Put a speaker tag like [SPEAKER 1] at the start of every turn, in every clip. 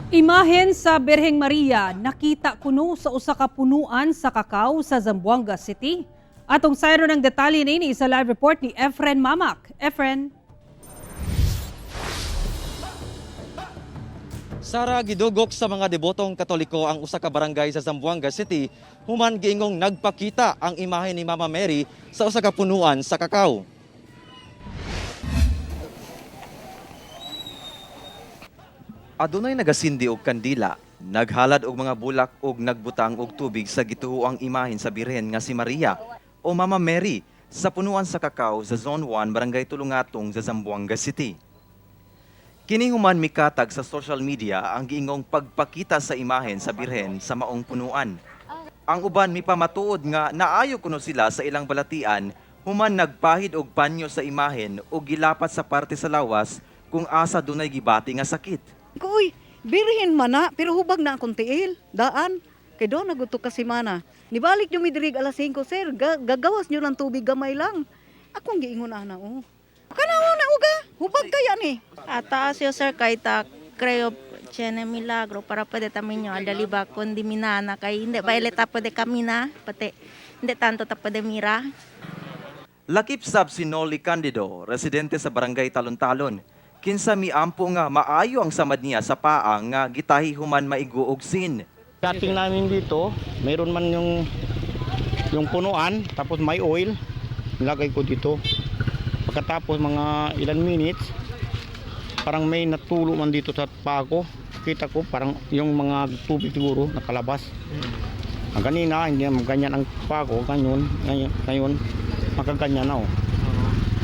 [SPEAKER 1] Imahen sa Birheng Maria nakita kuno sa usa ka punuan sa kakao sa Zamboanga City. Atong sayro ng detalye nini sa live report ni Efren Mamak. Efren.
[SPEAKER 2] Sara, gidugok sa mga debotong Katoliko ang usa ka barangay sa Zamboanga City human giingong nagpakita ang imahe ni Mama Mary sa usa ka punuan sa kakao. Adunay nagasindi og kandila, naghalad og mga bulak og nagbutang og tubig sa gituoang imahen sa birhen nga si Maria o Mama Mary sa punuan sa kakao sa Zone 1, Barangay Tulungatong sa Zamboanga City. Kini human mikatag sa social media ang giingong pagpakita sa imahen sa birhen sa maong punuan. Ang uban mipamatuod nga naayo kuno sila sa ilang balatian human nagpahid og panyo sa imahen o gilapat sa parte sa lawas kung asa dunay gibati nga sakit.
[SPEAKER 3] Ko, uy, birhin man na, pero hubag na akong tiil. Daan. Kay doon nagutok ka si mana. Nibalik nyo midirig alas 5, sir. Gagawas nyo lang tubig, gamay lang. Akong giingon ana, oh. Kanawa na, uga. Hubag kaya ni.
[SPEAKER 4] Ataas yo sir kay ta creo tiene milagro para pwede taminyo aldaliba kundi minana kay hindi ba ta pwede kamina pati hindi tanto ta pwede mira.
[SPEAKER 2] Lakip sab si Nolly Candido, residente sa barangay Talon-Talon. Kinsa miampo nga maayo ang samad niya sa paa nga gitahi human maigo og sin.
[SPEAKER 5] Dating namin dito, mayroon man yung punuan, tapos may oil, nilagay ko dito. Pagkatapos mga ilan minutes, parang may natulo man dito sa paa ko. Kita ko parang yung mga tubig siguro nakalabas. Ang kanina, hindi naman ganyan ang paa ko, ganyan, ngayon, ngayon makaganyan na oh.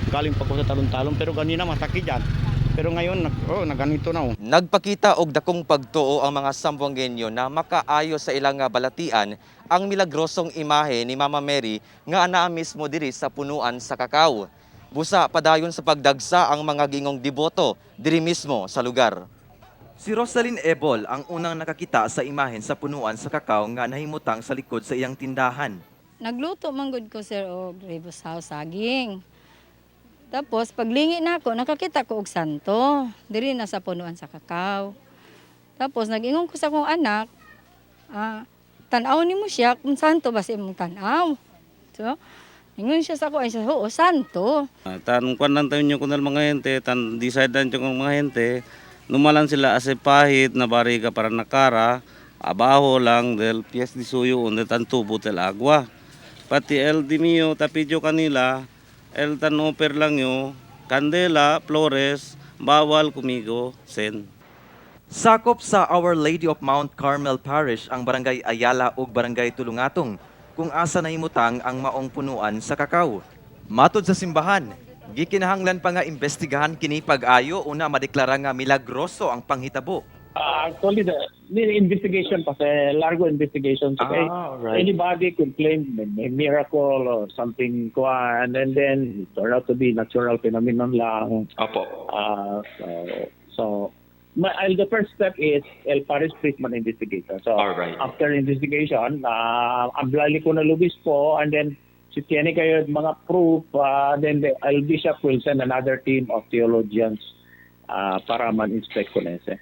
[SPEAKER 5] Galing pa ko sa talon-talon, pero kanina masakit yan. Pero ngayon, oh, naganito na oh.
[SPEAKER 2] Nagpakita og dakong pagtuo ang mga Sambuangenyo na makaayo sa ilang nga balatian ang milagrosong imahe ni Mama Mary nga anaa mismo diri sa punuan sa kakao. Busa padayon sa pagdagsa ang mga gingong deboto diri mismo sa lugar. Si Rosalyn Ebol ang unang nakakita sa imahen sa punuan sa kakao nga nahimutang sa likod sa iyang tindahan.
[SPEAKER 6] Nagluto man gud ko, sir, og rebus house saging. Tapos paglingi na ako, nakakita ko og santo. Diri na sa punuan sa kakao. Tapos nag-ingon ko sa akong anak, tan-aw nimo siya kung santo ba sa imong tan-aw. So, ingon siya sa ako, ay siya, oo, santo.
[SPEAKER 7] Tan kwan lang tayo nyo kunal mga hente, tan decide lang nyo mga hente, numalan sila ase pahit na bariga para nakara, abaho lang del pies di suyo onde tan tubo tel agua. Pati el di mio tapidyo kanila, el tan oper lang yo, kandela, flores, bawal kumigo, sen.
[SPEAKER 2] Sakop sa Our Lady of Mount Carmel Parish ang Barangay Ayala ug Barangay Tulungatong kung asa nahimutang ang maong punuan sa kakao. Matod sa simbahan, gikinahanglan pa nga imbestigahan kini pag-ayo una madeklara nga milagroso ang panghitabo.
[SPEAKER 8] Actually, the investigation pa sa largo investigation. So,
[SPEAKER 2] Alright.
[SPEAKER 8] anybody could claim a miracle or something kuan, and then it turned out to be natural phenomenon lang.
[SPEAKER 2] Opo.
[SPEAKER 8] So, the first step is El Paris Treatment Investigation. So,
[SPEAKER 2] Alright.
[SPEAKER 8] after investigation, ablali ko na lubis po, and then si tiene kayo mga proof, then the El Bishop will send another team of theologians para man-inspect ko na ese.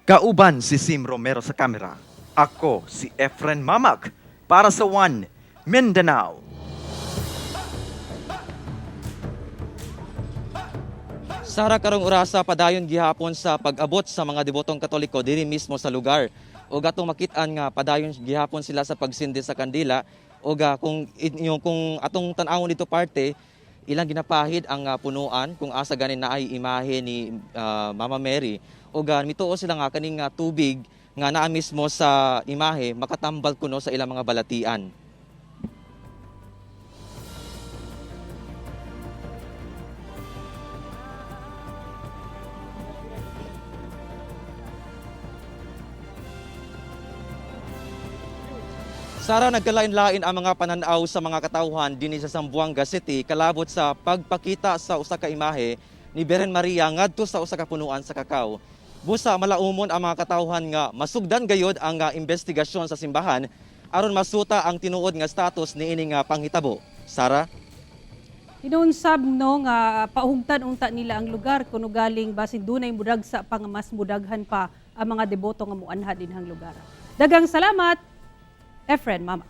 [SPEAKER 2] Kauban si Sim Romero sa kamera. Ako si Efren Mamak para sa One Mindanao. Sara, karong orasa padayon gihapon sa pag-abot sa mga debotong Katoliko diri mismo sa lugar. Ug atong makit-an nga padayon gihapon sila sa pagsindi sa kandila ug kung atong tan-awon dito parte ilang ginapahid ang punuan kung asa gani naay imahe ni Mama Mary ug mituo sila nga kaning tubig nga naa mismo sa imahe makatambal kuno sa ilang mga balatian. Sara, nagkalain-lain ang mga pananaw sa mga katawhan dinhi sa Zamboanga City kalabot sa pagpakita sa usa ka imahe ni Beren Maria ngadto sa usa ka punuan sa kakao. Busa malaumon ang mga katawhan nga masugdan gayod ang investigasyon sa simbahan aron masuta ang tinuod nga status niini nga panghitabo. Sara?
[SPEAKER 1] Inunsab no nga paugtan unta nila ang lugar kuno galing basin dunay mudagsa pa nga mas mudaghan pa ang mga deboto nga muanha dinhang lugar. Daghang salamat, Efren Mama.